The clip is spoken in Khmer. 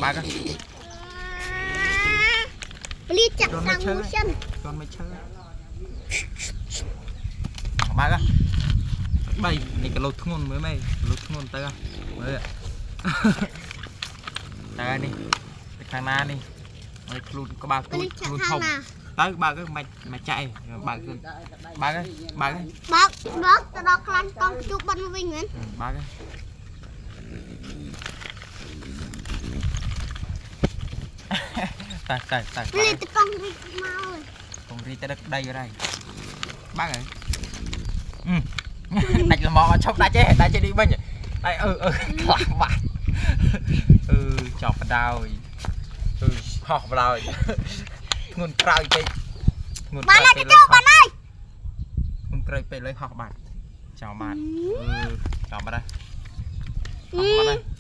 បើក ពលីចាក់សាំងមួយសិន ជន់មិនឈើបើក3នេះគីឡូធ្ងន់មើលមេគីឡូធ្ងន់ទៅមើលតើនេះទៅខាងណានេះមើលខ្លួនក្បាល ពលី ទូចខ្លួនធំ ចាក់ខាងណា ទៅបើកទៅមិនមិនចាក់ឯងបើកទៅបើកបើក បើកបើកទៅដល់ខ្លាញ់កង់ជុកបាត់មកវិញមែន បើកតែតែតែ ពលីទៅកង់រីកមកហើយ កុំរីទៅដឹកដីហើយបើកហើយដាច់ល្មមអត់ឈប់ដាច់ទេដាច់ទេនេះវិញដាច់អឺអឺខ្លាំងបាត់អឺចប់បដ ாய் អឺហោះបដ ாய் ធ្ងន់ក្រោយពេកធ្ងន់ បានហើយទៅចូលបានហើយ ធ្ងន់ក្រោយពេកលើហោះបាត់ចោលបាត់អឺចោលបាត់ហើយហោះបាត់ហើយ